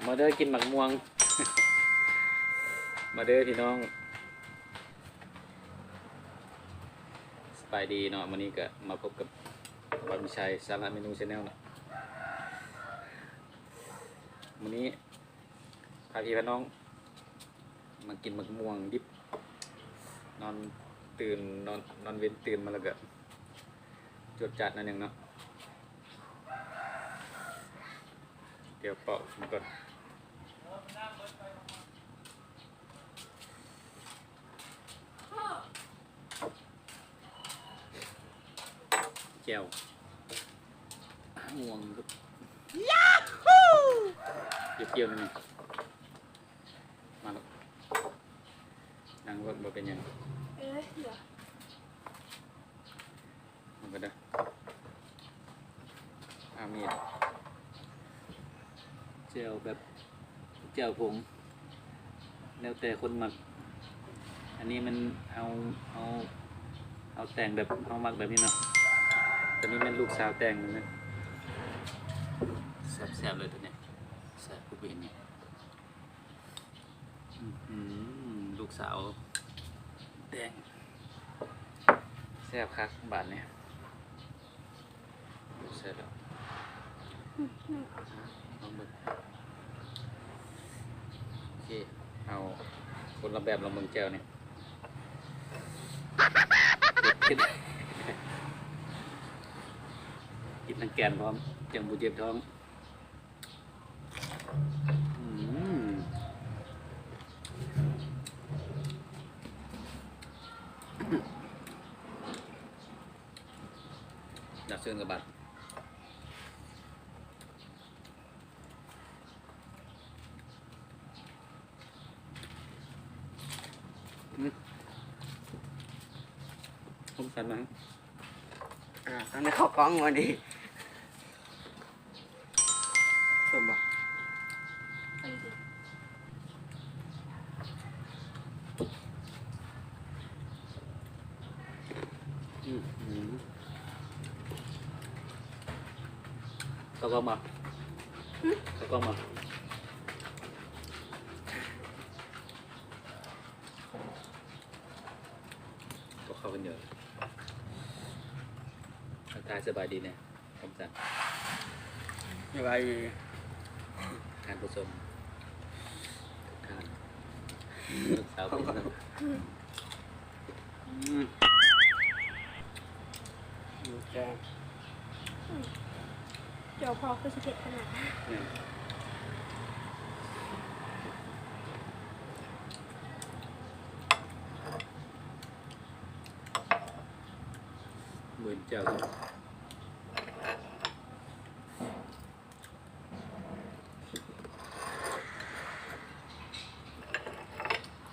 ມາເດີກິນໝາກມ່ວງ ມາເດີພີ່ນ້ອງ ສະບາຍດີເນາະ. ມື້ນີ້ກະມາພົບກັບບ່າວມີໄຊ ສາລະເມນູແຊນແນວເນາະ. ມື້ນີ້ພາພີ່ພານ້ອງມາກິນໝາກມ່ວງດິບ ນອນຕື່ນ ນອນ ນອນເວັນຕື່ນມາແລ້ວກະ ຈວດຈາດໜ້ອຍໜຶ່ງເນາະ. ດຽວເປົ່າມັນກ່ອນ. ແຈ່ວ ມ່ວງ ຢາຮູ້ ປ່ຽວໆ ໜ້ອຍໜຶ່ງ. ມາລູກ ນັ່ງລົດ ບໍ່ເປັນຫຍັງ. ເອີ ດຽວ ມັນກໍໄດ້ ອາມີດ ແຈ່ວແບບ ແຈ່ວຜົງ ແລ້ວແຕ່ຄົນມັກ. ອັນນີ້ມັນເຮົາ ເຮົາ ເຮົາແຕ່ງແບບເຮົາມັກແບບນີ້ເນາະ. ຕົວນີ້ແມ່ນລູກສາວແຕ່ງເລີຍນະ. ແຊບໆ ເລີຍຕົວນີ້ ແຊບ ຜູ້ເຫັນນີ້. ອືມ ລູກສາວແຕ່ງ ແຊບຄັກບາດນີ້ ແຊບແລ້ວ. ອືມ ລອງເບິ່ງ ໂອເຄ ເອົາຄົນລະແບບ ລອງເບິ່ງແຈ່ວນີ້ ກິນທັງແກ່ນພ້ອມ ຈັ່ງບໍ່ເຈັບທ້ອງ. ອືມ ໜ້າຊື່ນກະບາດ. ອືມ ສົມສັນມາ. ອ່າ ອັນນີ້ເຂົ້າກ້ອງບໍ່ນີ້ ສົມບໍ່? ອືມ ເຂົ້າກ້ອງບໍ່? ຫື? ເຂົ້າກ້ອງບໍ່? ບໍ່ເຂົ້າກັນເດີ. ທັກທາຍສະບາຍດີແດ່ ຄຳສັນ. ສະບາຍດີທ່ານຜູ້ຊົມທຸກທ່ານ. ສາວເປັນ ອືມ ແຈ່ວ ແຈ່ວພໍຄືຊິເຜັດຂະໜາດ. ແມ່ນ. ບໍ່ເຫັນແຈ່ວເລີຍ.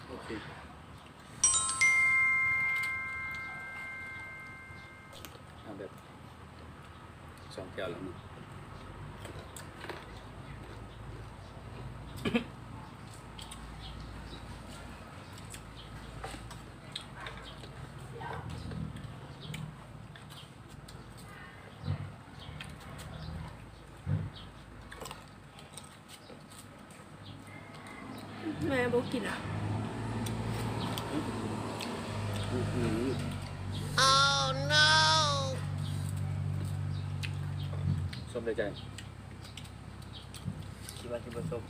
ໂອເຄ ເອົາແບບສອງແກ້ວແລ້ວເນາະ. ແມ່ບໍ່ກິນອະ. ສົ້ມເລີຍຈ້າ. ຄິດວ່າຊິບໍ່ສົ້ມ.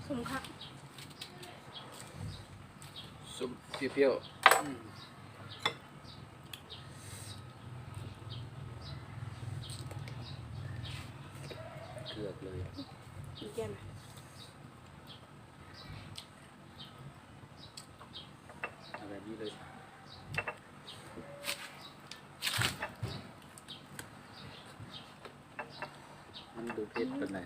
ສົ້ມຄັກ. ສົ້ມປ່ຽວໆ ອືມ ເກືອກເລີຍ ກິນແກ້ມ ເອົາແບບນີ້ເລີຍ. ມັນບໍ່ເຜັດປານໃດ.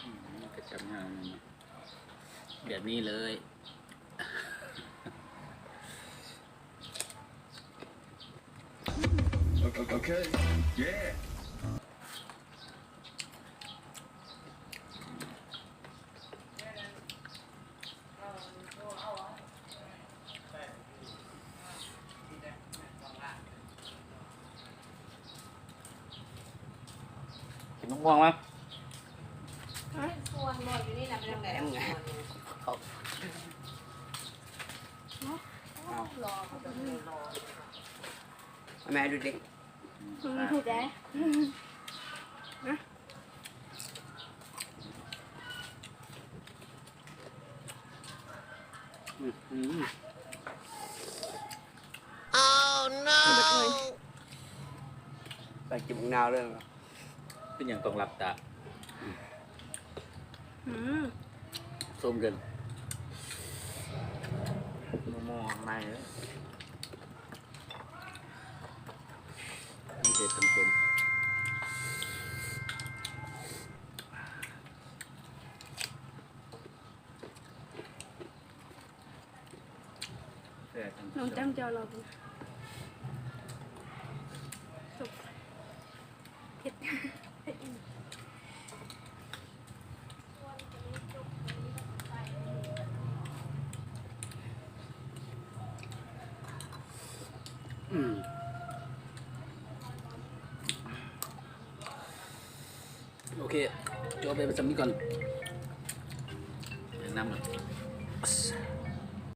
ອືມ ມັນກະຈຳຍາກໜ້ອຍໜຶ່ງ ແບບນີ້ເລີຍ. ໂອເຄ ເຢ້. ມະມ່ວງມາ ແມ່ດູດິ อืมถูกแล้ว อืม ไปกินหมากนาวเลย เป็นหยังต้องหลับตา อืม ส้มเกิน มะม่วงในเลย มันเผ็ดเต็มๆ น้องจ้ำเจียวเราดู สุก เผ็ด อืม โอเค จบไปส่ำนี้ก่อน แนะนำก่อน